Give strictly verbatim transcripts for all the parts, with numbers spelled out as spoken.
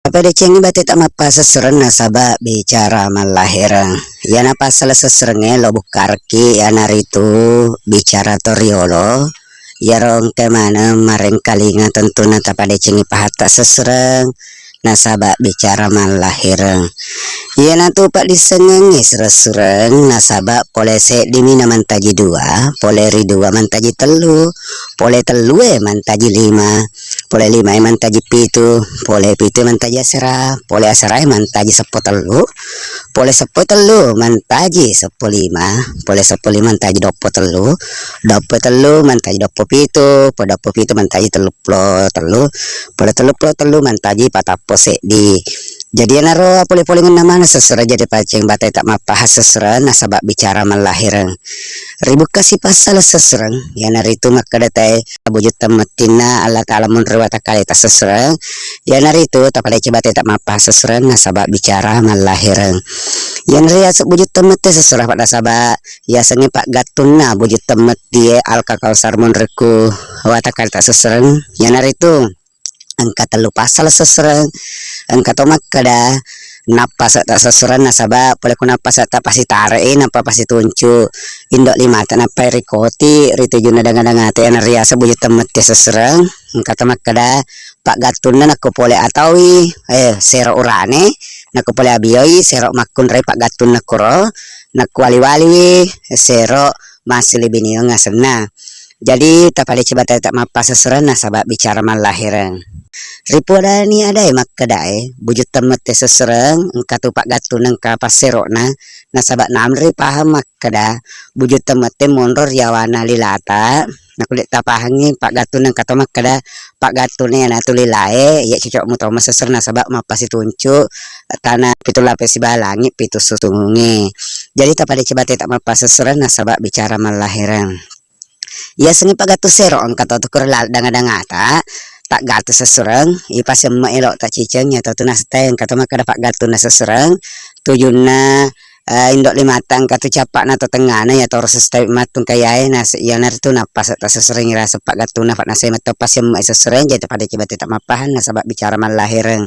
Tapadecengi bateta mappasessureng nasaba bicara mallahireng. Iyana passala sessurengnge lo bukkarekki, iyanaritu bicara toriolo. Iyaro engka maneng marengkalinga, tentunna tapadecengi pahatta sessureng nasaba bicara mallahireng. Iyanatu paddissengengnge sessureng nasaba pole seddimi na mantaji dua, pole ri dua mantaji tellu, pole tellue mantaji lima, pole limae mantaji pitu, pole pitue mantaji asera, pole aserae mantaji seppo tellu, pole seppo tellu mantaji seppo lima, pole seppo lima mantaji doppo tellu, doppo tellu mantaji doppo pitu, pole doppo pitu mantaji tellu pulo tellu, pole tellu pulo tellu mantaji patappo seddi. Jadi iyanaro pole-polengenna maneng sessureng, jadi paceng bateta mappahang sessureng nasaba bicara mallahireng. Ribukka sipassala sessureng, iyanaritu makkeda tae bujutteng mettinna Allah Ta'ala monro watakkaleta sessureng, iyanaritu tapadecengi bateta mappahang sessureng nasaba bicara mallahireng. Iyanaritu yaseng bujutteng mette sessureng, pada saba yasengnge paggattunna bujutteng mettie Al-Kausar monrekku watakkaleta sessureng, iyanaritu engka tellu passala sessureng, engka to makkeda nappase'ta sessureng nasaba pole ku nappase'ta pasti tare'i nappa pasti tuncu indo limata nappai rikoti ri tujunna danga-dangata, iyana riaseng bujutteng mette sessureng. Engka to makkeda paggattunna nakko pole ataui, eh, sero urane, nakko pole abioi sero makkunrai paggattunna kuro, nakko wali-waliwi sero massili biniweng asenna. Jadi tapadecengi bateta mappasessureng nasaba bicara mallahireng. Ripuadani adae makkedae bujutteng mette sessureng engka tu paggattunna engka passero'na, nasaba namri pahang makkeda bujutteng mette monro riawana lilata, nakko de tapahangngi paggattunna engka to makkeda paggattunna iyanatu lilae, iya cocok mutomma sessureng nasaba mappasituncu tana pitu lape sibawa langi pitu susungungnge. Jadi tapadecengi bateta mappasessureng nasaba bicara mallahireng. Yasengnge paggattu sero engka to tu kuro laleng danga-dangata taggattu sessureng, ipasemme elo taciceng, iya to tu naseng tae engka to makkeda paggattunna sessureng, tujunna, eh, indo limata engka tu cappana to tengngana, iya toro sestai mattung kayae, nas-, iyanaritu nappase'ta sessureng iraseng paggattunna, fa naseng metto pasemme sessureng, jadi tapadecengi bateta mappahang nasaba bicara mallahireng.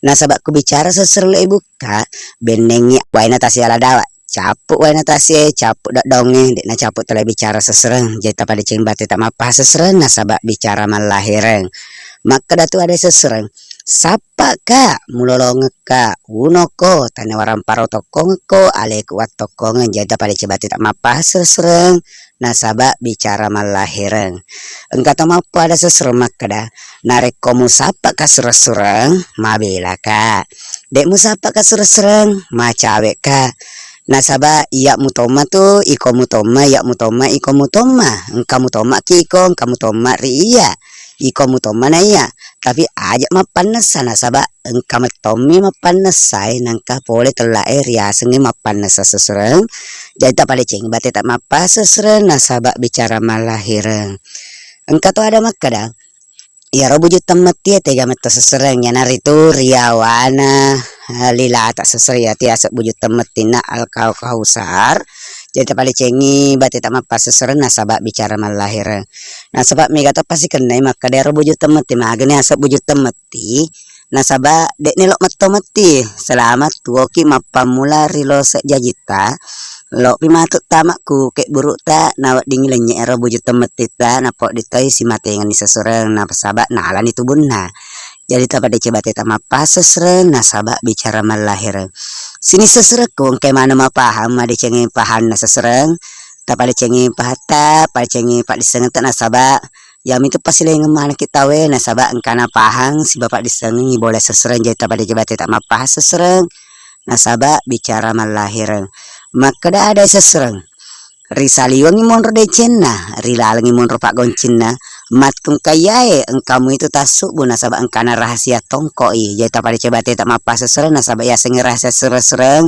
Nasaba ku bicara sessureng lo ibu Ka, bennengngi waena tasiala dawa, cappu waena tasie, cappu daddaungnge, de'na cappu tala bicara sessureng, jadi tapadecengi bateta mappahang sessureng nasaba bicara mallahireng. Makkeda tu adae sessureng, sappa ka, mulolongekka, unoko, tania waramparo tokkongekko, aleku wattokkongeng, jadi tapadecengi bateta mappahang sessureng nasaba bicara mallahireng. Engka to mappada sessureng makkeda, narekko musappaka sureng-sureng, mabelaka. De musappaka sureng-sureng, macaweka. Nasaba iya mutomma tu, iko mutomma, iya mutomma, iko mutomma. Engka mutomma ki iko, engka mutomma ri iya. Iko mutomma na iya. Tapi aja mappannessa nasaba engka mettommi mappannessae, nengka pole tellae riasengngi mappannessa sessureng. Jadi tapadecengi bateta mappasessureng nasaba bicara mallahireng. Engka to ada makkeda, iyaro bujutteng mettie tega metto sessureng, iyanaritu riawana, eh, lilata sessureng, iyatu yaseng bujutteng mettinna Al-Kau-, Kausar. Jadi tapadecengi bateta mappasessureng nasaba bicara mallahireng. Nasaba mega to pasikennai makkeda iyaro bujutteng metti, magani yaseng bujutteng metti, nasaba de'ni lo metto metti. Selama tuoki mappammula ri lose jajitta, lopi matu tama ku kebburu'ta, naweddingngi lennye ero bujutteng mettitta, napoddi toi simatengenni sessureng, nasaba nalani tubunna. Jadi tapadecengi bateta mappasessureng nasaba bicara mallahireng. Sining sessurekku engkai maneng mapahang, madecengi pahanna sessureng, tapadecengi pahatta, padecengi paddissengetta nasaba iyamitu pasilengeng manekki tauwe nasaba engkana pahang sibawa paddissengengngi bola sessureng, jadi tapadecengi bateta mappahang sessureng nasaba bicara mallahireng. Makkeda adae sessureng, risaliwengngi monro decenna, rilalengngi monro paggoncinna, mattungkaiyae engka muitu tassubbu nasaba engkana rahasia tongkoi, jadi tapadecengi bateta mappasessureng nasaba yasengnge rahasia sureng-sureng,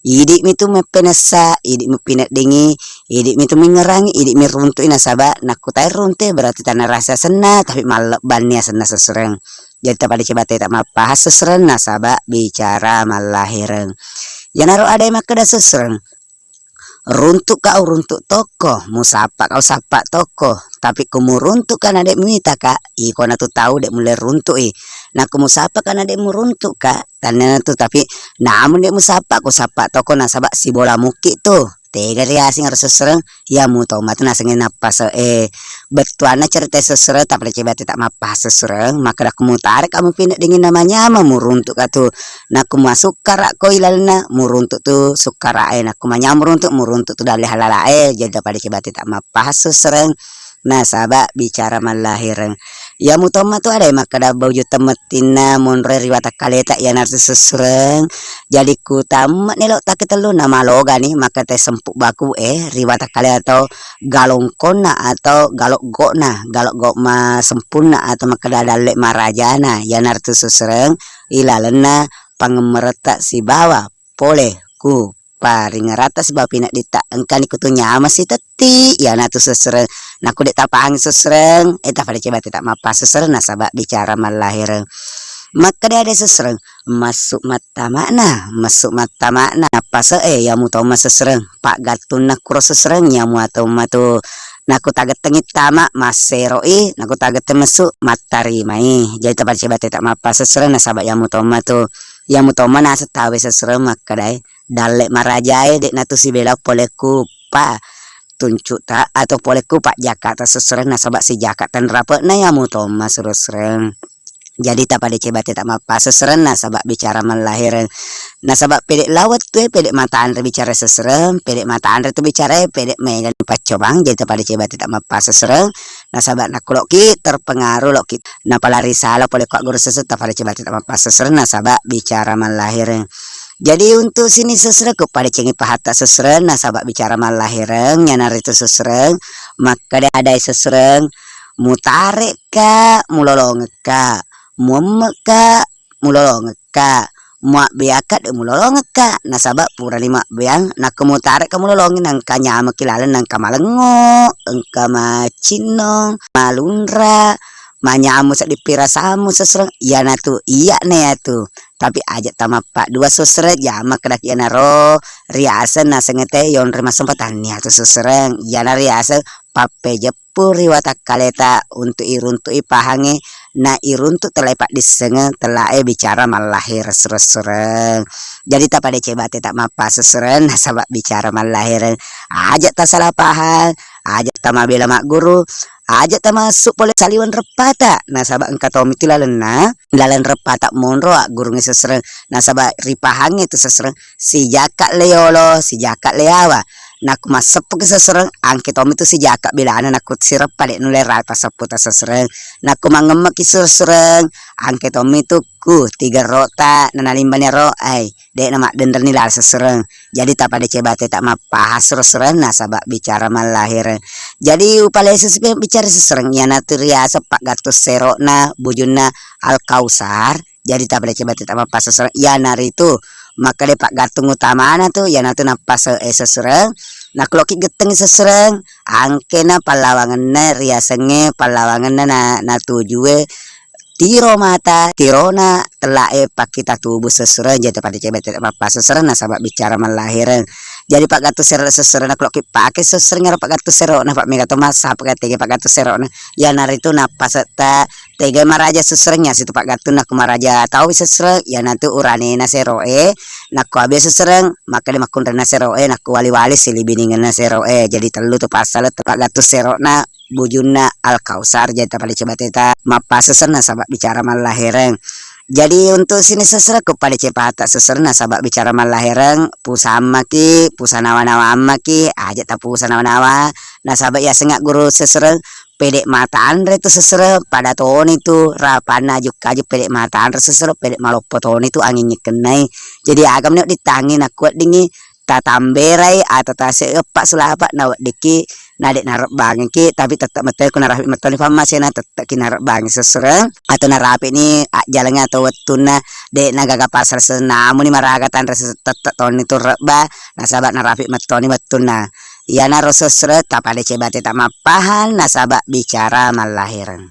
idi'mi tu mappanessa, idi'mi pineddingi, idi'mi tu mingerangi, idi'mi runtu'i nasaba nakkutai runtu'i berarti tana rahasia asenna, tapi mallebbanni asenna sessureng. Jadi tapadecengi bateta mappahang sessureng nasaba bicara mallahireng. Iyanaro adae makkeda sessureng, runtu'ka uruntu tokko, musappaka usappa tokko, tapi ko muruntu'ka na de muitaka, iko natu tau de mulle runtu'i. Nakko musappa kana de' muruntu' ka, tannana tu, tapi namun de' musappa, ku sappa toko nasaba' sibola mukki tu. Tega riaseng ro sesereng, iya mutomma tu nasengnge nappase, eh, bettuanna cerita sesereng, tapi cebate tak mappase sesereng, makkeda ku mutare' kamu pinne dingin nama nyama muruntu' ka tu. Nakko masukkara' ko ilalenna, muruntu' tu sukkara' e, nakko manyameng muruntu', muruntu' tu dalle halala' e, jadi pada cebate tak mappase sesereng. Nasaba' bicara mallahireng. Iya mutomma tu ada makkeda baju temmettinna monroe ri watakkaleta iyanaritu sesereng. Jadi ku tamme'ni lo' takketellu namalogani makkeda sempu' baku e ri watakkale atau galongkonna atau galoggo'na, galoggo' masempunna atau makkeda dalle' marajana iyanaritu sesereng ilalenna pangemmeretta sibawa pole ku paringeratta sibawa pinedditta engkani kutu nyameng sitetti iyanatu sesereng. Nakku de' tapahangi sesereng, eh, tapada cebate tak mappase sesereng nasaba' bicara mallahireng. Makkeda ade sesereng, massu' mattama'na, massu' mattama'na. Nappase, eh, iya mutomma sesereng, paggattunna kuro sesereng, iya muatomma tu. Nakku tagettengi tama', massero'i, nakku tagetteng messu', mattarimai. Jadi tapada cebate tak mappase sesereng nasaba' iya mutomma tu. Iya mutomma naseng tawe sesereng makkedae. Dalle' marajae de' natu sibela pole ku pa tuncu'ta atau pole ku pajjakata sesereng nasaba' sijaka' tenrape'na iya mutomma sesereng. Jadi tapada cebate tak mappase sesereng nasaba' bicara mallahireng. Nasaba' pede' lao wettue, pede' matanre bicara sesereng, pede' matanre tu bicarae, pede' mega paccobang, jadi tapada cebate tak mappase sesereng. Nasaba' nakku lo'ki terpengaruh lo'ki napalari sala pole ku guru sesereng, tapada cebate tak mappase sesereng nasaba' bicara mallahireng. Jadi untuk sini sesereng ku padecengi pahatta sesereng nasaba' bicara mallahireng, iyanaritu sesereng makkeda adae sesereng, mutare'ka, mulolongekka, muemme'ka, mulolongekka, muabbeaka de' mulolongekka nasaba' purani muabbeang, nakko mutare'ka mulolongi nangka nyameki laleng nangka malengngo, engka macinnong, malunra, manyamu seddi pirasamu sesereng, iyanatu iya'na iyatu. Tapi aja' tamappaddua sesereng, jama kedaki iyanaro riaseng naseng te yonre massempatan iyatu sesereng, iyana riaseng pappejeppu ri watakkaleta untuk iruntu'i pahangnge, na iruntu' tellai paddissengeng, tellae bicara mallahireng sesereng. Jadi tapada cebate tak mappase sesereng nasaba' bicara mallahireng. Aja' tasala pahang, aja' tamabela magguru, aja' tamassu' pole saliweng reppata, nasaba' engka tommi tu lalenna, laleng reppata monro aggurungnge sesereng, nasaba' ripahangnge tu sesereng, sijaka' le yolo, sijaka' le yawa. Nakku masseppuki sesereng, angke tommi tu sijaka' belana nakku sireppa de' nulle rapi passepputa sesereng. Nakku mangemmeki sesereng, angke tommi tu ku tigerro'ta nanalimbani ro ai. De'na maddenrenni lalo sesereng. Jadi tapada cebate tak mappahang sesereng nasaba' bicara mallahireng. Jadi upalesesi bicara sesereng iyanatu riaseng paggattung sero'na bujunna Al-Kausar. Jadi tapada cebate tak mappahang sesereng iyanaritu makkeda paggattung utamana tu iyanatu nappase e sesereng. Nakku lo'ki gettengi sesereng angkena pallawangenna riasengnge pallawangenna na, natujue tiro mata, tirona tellae pakkita tubu sesereng, jadi tapada cebate tak mappahang sesereng nasaba' bicara mallahireng. Jadi paggattung sero sesereng nakku lo'ki pake sesereng ero paggattung sero'na, pa' mega to massappa tege paggattung sero'na. Iyanaritu nappasetta tege maraja sesereng, iya situ paggattung nakku maraja tauwi sesereng, iyanatu uranena sero'e, nakku abbi sesereng, makkeda makkunrainna sero'e, nakku wali-wali silibiningenna sero'e. Jadi tellu tu passaleng paggattung sero'na bujunna Al-Kausar, jadi tapada cebate tak mappahang sesereng nasaba' bicara mallahireng. Jadi untuk sini sesereng ku pada cebate sesereng nasaba' bicara mallahireng, pusammaki, pusanawa-nawammaki, aja' tapusanawa-nawa, nasaba' iyasengnga guru sesereng, pede' matanre tu sesereng, pada toni tu rapanna aju-kaju pede' matanre sesereng, pede' maloppo toni tu anging ikkennai. Jadi aga meni dittangi nakku weddingngi tatamberai atau tase eppa sulapa naweddikki nade' narebbangiki, tapi tette' metto ku narapi' mettoni pammasena tette'ki narebbangi sesereng atau narapi'ni ajjalengnge atau wettunna de' nagaga pasal senamuni maraga tanre se-, tette' toni tu rebba nasaba' narapi' mettoni wettunna. Iyanaro sesereng tapada cebate tak mappahang nasaba' bicara mallahireng.